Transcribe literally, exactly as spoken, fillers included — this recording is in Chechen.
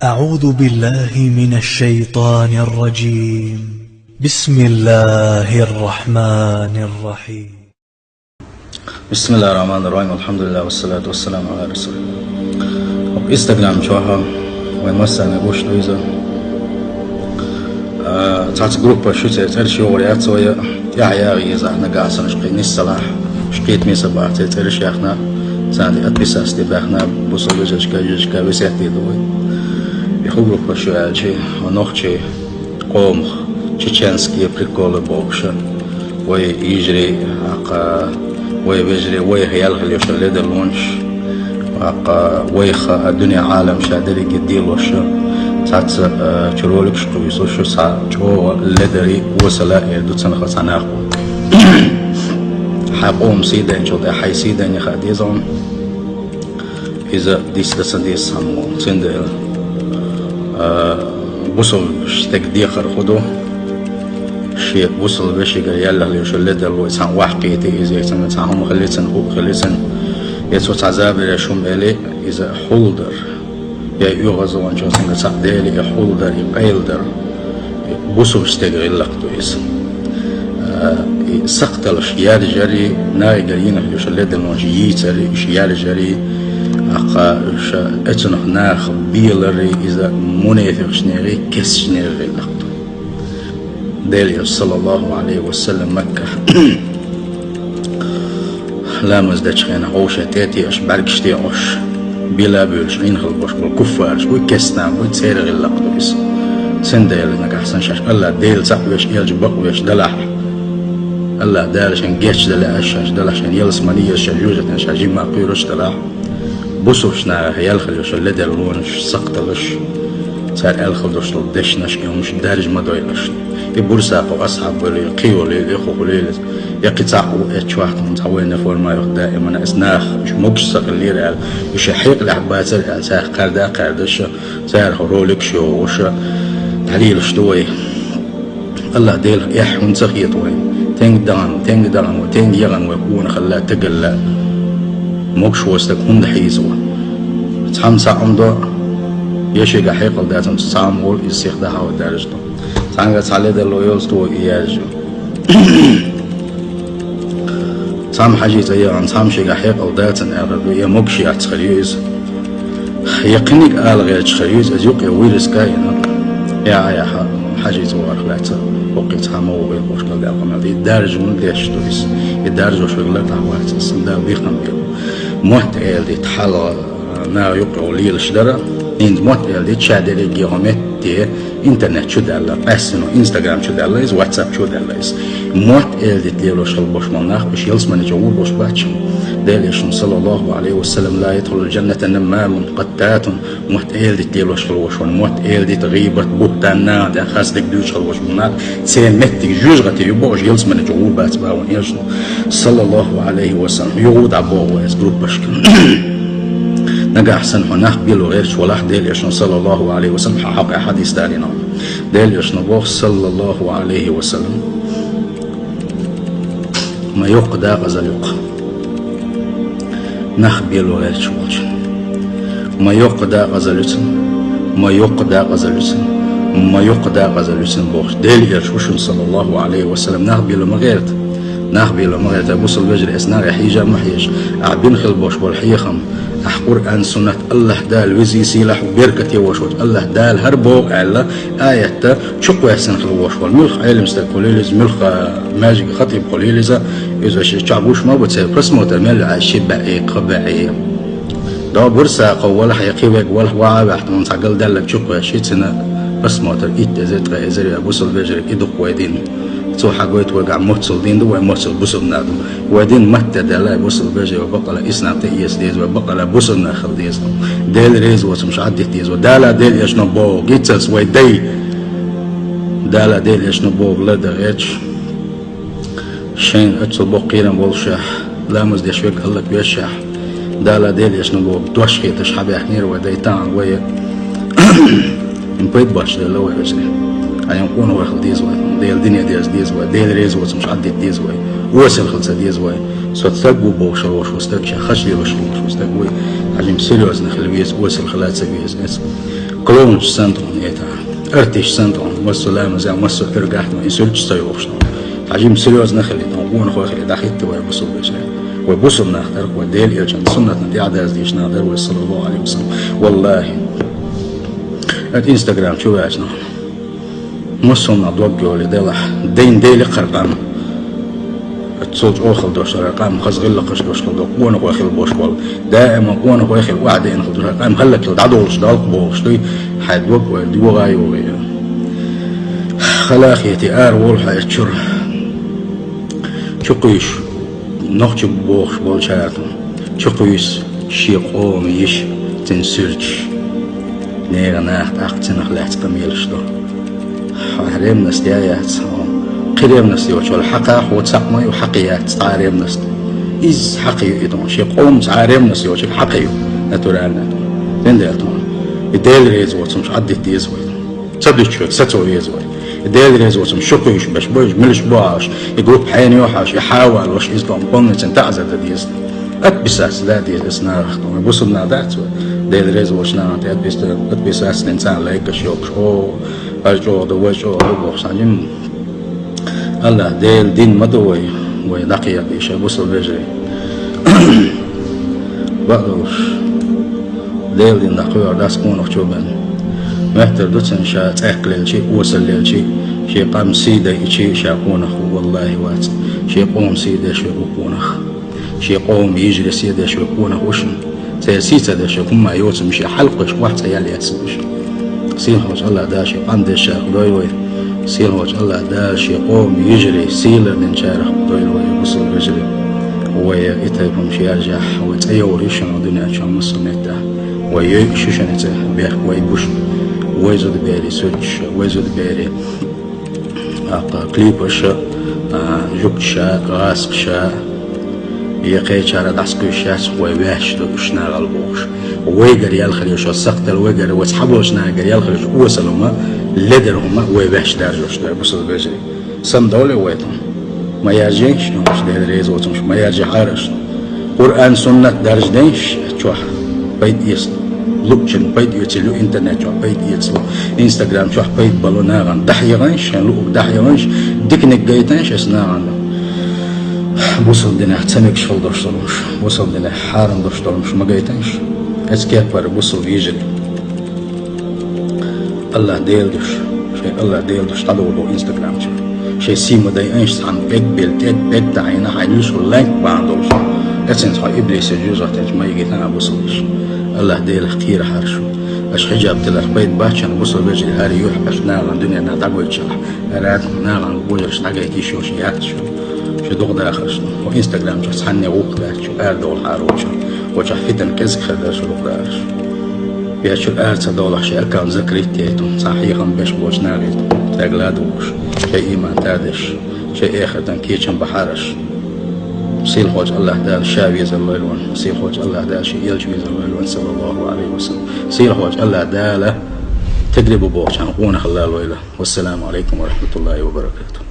أعوذ بالله من الشيطان الرجيم. بسم الله الرحمن الرحيم. بسم الله الرحمن الرحيم. الحمد لله والصلاة والسلام على رسول الله. Instagram чохь вай массарна гуш ду иза. А, цхьацца группа шу церан цӀераш йогӀур яц вай, тӀаьхьа ягӀа еза ахь нагахь санна шкхе нисса лахь, шкхетаме са баха церан цӀераш яхна, царна отписаться де баьхна, бусалба вежаршка, йижаршка весет де ду вай. И хӀу группа шу аьлчи, нохчий къомах, чеченские приколы бохуша. Вай йижарий, аккха, вай вежарий, вайх яьлла хила йолуш ледарлонаш, аккха, вайх а дуьне Ӏалам ша дерриге делош, цхьацца, а, чу роликаш кхуьйсуш, цхьа чӀогӀа ледарий, осала а эр ду цунах цхьа нах бу. Хьайн къоман сий дайначул тӀе хьайн сий дайна хаа деза хьуна. Иза дийца дан ца деза цхьаммо. Цундела, а, бусалба стеган декхар хӀу ду? Шен бусалба вешигара яьлла хила йолуш ледарло цхьаьна охьакхетий иза, цхьаьна цхьа хӀума хилийцина, хӀуъа хилийцина, я цо цхьа забареш хӀума элий, иза хьулдар. Я оьгӀазваханчо цуьнга цхьаъ делий, и хьулдар, и къайладар. Бусалба стеган гӀиллакх ду иза. А, и сакхталаш яржарий, нахигара йина хила йолуш ледарлонаш йийцарий, уьш яржарий, аккха, уьш эцунах наха беларий, иза мунепикъашнегӀий, кесташнегӀий гӀиллакх ду. Делан Элча, саллаллаху Ӏалайхи ва саллам, Маккахь ламаз дечу хенахь вовшийн тӀе а теӀаш, бӀаьргаш теӀош, била а буьйлуш, Ӏийна хила болуш болу куффараш буй, кестнах буй, церан гӀиллакх ду иза. Цундела нагахь санна шаьш АллахӀ Дела цхьаъ веш, элча бакъ веш далахь, АллахӀ Дала шайн гечдала аьлла шаьш далахь, шайн ялсамани еза шаьш, жоьжахатина шаьш жимма кхоьруш далахь, бусалба нахах яьлла хила йолуш ледарлонаш, сакхталаш, цара аьлла хила долуш долу дешнаш, и хӀумаш даржа ма дойла шуна. И Бурсаков Асхьаб валийла, кхин валийла, и хӀу хуьлийла, я кхин цхьаъ ву эцча вахтана цхьа военная форма йоху даимана, иза наха уьш могуш ца хиллера аьлла, уьш хьекъалехь бацара аьлла, царах кхаьрда а кхаьрдаш, царах роликаш йогӀуш, дӀалелаш ду вай. АллахӀ Дела эхь хӀунда ца хета вайна? Тенга дахана, тенга дахана вай, тенга яхана вай къонахалла, стагалла. Могуш волу стаг хӀунда хьийзаво? Цхьамма цхьаъ хӀума до, я шегахь хьекъал дац, амма цхьамма волу иза сиха дӀахьо даржа ду. Цхьаьнгара цхьа ледарло йолу стого и яьржа ю. Цхьамма хьажийца яхана, цхьамма шегахь хьекъал дацан аьлла ду, я могуш яц хир ю иза. Я кхиниг ала гӀерташ хир ю иза, иза юкъе вирус кайина. Я, я, хьа-, хьажийца вахарх лаьцна, хӀокхуьнца хьан ма ву вайн бошкал даьккха мел. И даржа вуна деш ду иза. И даржош верг лар тӀехь вац, сан Дала бихкам бе. Мотт эладита хьалха, наха юкъе лелаш дара. ХӀинца мотт эладита ша дерриге хӀо метте, интернет чу даьлла, къаьстина, Instagram чу даьлла иза, WhatsApp чу даьлла иза. Мотт эладита лелош хила бош ма нах, уьш ялсамани чу гӀур бош бац. Делан Элчано, саллаллаху Ӏалайхи ва саллам, ла ядхулул джанната наммамун къаттатун, мотт эладита лелош хила вош ван, мотт эладита, гӀийбат, буьхтан, нахана тӀехь хаза дерг дуьйцуш хила вош ма нах, церан меттиг жоьжахати ю бохуш, ялсамани чу гӀур бац боху вайн Элчано, саллаллаху Ӏалайхи ва саллам, юху дӀабоху вай иза группашка. Нагахь санна хьо нах бело гӀерташ валахь, Делан Элчано, саллаллаху Ӏалайхи ва саллам, хьан хьакъехь хьадис далийна. Делан Элчано боху, саллаллаху Ӏалайхи ва саллам, ма йоккха дакъазалла ю-кх. Нах бело гӀерташ волчун. Ма йоккха дакъазалла ю цуьнан, ма йоккха дакъазалла ю цуьнан, ма йоккха дакъазалла ю цуьнан бохуш. Делан Элча ву шуна, саллаллаху Ӏалайхи ва саллам, нах бело ма гӀерта. Нах бело ма гӀерта, бусалба вежарий, эс нахе хьийжа а ма хьийжа. Ахь бина хила бош болу хьехам, ахь Къуръан, суннат, АллахӀ Дала везий, сийлахь ву, беркате вош волчу АллахӀ Дала хӀара боху аьлла, аятта чукхоьссина хила вош волу муьлхха Ӏелам стаг хуьлийла иза, муьлхха маьждиге хатиб хуьлийла иза, иза ши чохь гуш ма бу, церан просмотр мел ваьӀа ши баьӀе, кхо баьӀе. До Бурсаков валахь, я кхин верг валахь, ваха а ваьхьа, тхуна цхьа галдаьлларг чукхоьссича, цуьнан просмотр итт эзар, ткъа эзар веа, бусалба вежарий, и ду-кх вай дин. Цо хьагойту вайгахь моццул дин ду, вай моццул бусалба нах ду. Вай дин матте даьлла, бакъала бусалба вежарий, вай бакъала ислам тӀе эца деза, вай бакъала бусалба нах хила деза. Дела реза воцург хьадита деза. Дала, Делан Элчано боху, гицас вай дай. Дала, Делан Элчано боху, лардан гӀерташ. Шайна оццул боккха кхерам болушехь, ламаз деш верг хӀаллак вешшехь, Дала, Делан Элчано боху, дош хеташ хьабаьхкинера вай дай, тахана вай. Пайда боцуш делла вай вежарий. Айхьа къонахой хила деза вай, Делан дине дерза деза вай, Дела реза воцург хьадита деза вай, осал хила ца деза вай. Со стаг ву бохуш волуш ву стаг, ша хаза лелош волуш ву стаг вуй. Хьажим серьёзно хила веза, осал хила ца веза. Клоунаш санна тхона, это, артист санна тхона, массо а ламаза, массо а куьргахь тхона, и суьрташ ца йохуш тхона. Хьажим серьёзно хили тхона, къонахой хили, дӀахӀитта вай бусалба вежарий. Вай бусалба нах дара, вай Делан элчан суннатна тӀаьхьадаздеш нах дара вай, саллаллаху Ӏалайхи ва саллам. Валлахи. ХӀета Instagram чу ваьча нах. Мусулман дог йолий делахь, дайн дели кхар къам. Цул чӀогӀа хила дош дара къам, хаза гӀиллакхаш дош хила до, къонахой хила бош болу. Даима къонахой хила, охьадеана хила дош, къам хӀаллакьхила дӀадолуш, далкъа бохуш дуй, хьайн дог вай догӀа йогӀий. Халахети ара волу хьо эцчуьра. Чукхуьйсу, нохчи бохуш болчара. Чукхуьйсу шен къоман йиша, цуьнан суьрташ. Нехан наха тӀаккха цунах лаьцна къамелаш до. Хьо ревность яц, хьо кхин ревность йоцуш вала хьакха, хьо цхьаъ ма ю, хьакха яц цхьа а ревность. Иза хьакха ю и тхуна. Шен къоман цхьа а ревность йоцуш хьакха ю. Натурально. Ден дела тхуна. И Дела реза воцург Ӏаддита деза вай. Ца дуьтуш верг сацо веза вай. И Дела реза воцург шу кхуьйсуш беш бу, уьш милаш бу хьовш, и группа хьенан ю хьовш, и хьан валош, иза тхуна полноценный таӀзар дан деза. Отписаться дан деза иза нахах тхуна. Бусалба нах дац вай. Дела реза воцу нахана тӀе отпис-, отписаться дина царна лайкаш йоккхуш. О, аш чӀогӀа ду, вай чӀогӀа ду бохуш, хьан жимма. АллахӀ Делан дин ма ду вай, вай дӀакхехьа дийша, бусалба вежарий. Бакъдолуш, Делан дин дӀакхоьхьур дац къонахчо бен. Моьттур ду цунна ша цӀехкалелчи, осаллелчи, шен къам сий дайчи, ша къонах ву, валлахӀи, вац. Шен къоман сий деш верг ву къонах. Шен къоман йижаре сий деш верг къонах ву шуна. Церан сий ца деш верг хӀумма йоцург шен хьалкхуьйсуш охьа ца ял яц уьш. Сийлахьчу АллахӀ Дала шен къам дезачарах дойла вай. Сийлахьчу АллахӀ Дала шен къоман йижаре сий лардинчарах дойла вай, бусалба вежарий. Вай и тайпа хӀумнаш яржехь, вай цӀе йовр ю шуна дуьнен чохь массо а меттехь. Вай йойуш ю шуна цӀе, бехк вай гуш. Вай зудаберийн суьрташ, вай зудаберийн ТӀаккха клипаш а, а, жугташа, гӀазкхаша, я кхечара дӀасакхуьйсуш яц, вай ваьш ду уьш нахала бохуш. Вайгара ял хила йиш йолу сакхтал, вайгара, вай цхьаболчу нахагара ял хила йиш йолу осал хӀума, ледар хӀума вай ваьш даржош ду, бусалба вежарий. Самадовлий вай тхуна. Ма яржийша, Дела реза воцург, ма яржехьара аша. Къуръан, суннат даржадайша чохь. Пайда эца. Луучун пайда эцийла ю, интернет чохь пайда эцало, Instagram чохь пайда бало нахана. ДӀахьеханаш, шайн луург дӀахьеханаш, диканиг гайтанаш аса нахана. Бусалба динехь ца мегаш хила долуш долуш, бусалба динехь хьарам долуш долуш ма гайтанаш. Эцу кепара бусалба йижарий. АллахӀ Дела душ, шайн АллахӀ Дела душ дӀадолу Instagram чу. Шайн сий ма дайанаш цхьана пӀелг белла, тӀе пӀелг таӀийна, хьайн нуьш ву лайк бан долуш. Эцинца хьо иблисан жожагӀатенчу ма йигийтина а бусалба йиша. АллахӀ Делах кхерахьара шу. Аша хьиджаб тилларх пайда бац шуна, бусалба вежарий, хӀара юьхь аша нахана дуьненахь дӀагойтучарахь. ХӀара нахана божарш дӀагайта йиш йолуш яц шу. Шу дукха дахарш. Хьо Instagram чохь цхьанне гӀуллакх дац шу, арадовла хьараволчу. Кху чохь фитан кӀезиг хир дара шу дукха дахарш. Вешчуьра ара ца довлахь, шайн аккаунт закрыть яйта, цхьа хьехам беш болчу нахе, цаьрга ладугӀуш, шайн ийман тадеш, шайн эхартан кечам бахьараш. Сийлахьчу АллахӀ Дала ша везар лойла ван, сийлахьчу АллахӀ Дала шен элча везар лойла ван, саллаллаху Ӏалайхи ва саллам. Сийлахьчу АллахӀ Дала тегрибу бохучарна къонахалла лойла. Вассаламу Ӏалайкум ва рахматуллахи ва баракатух.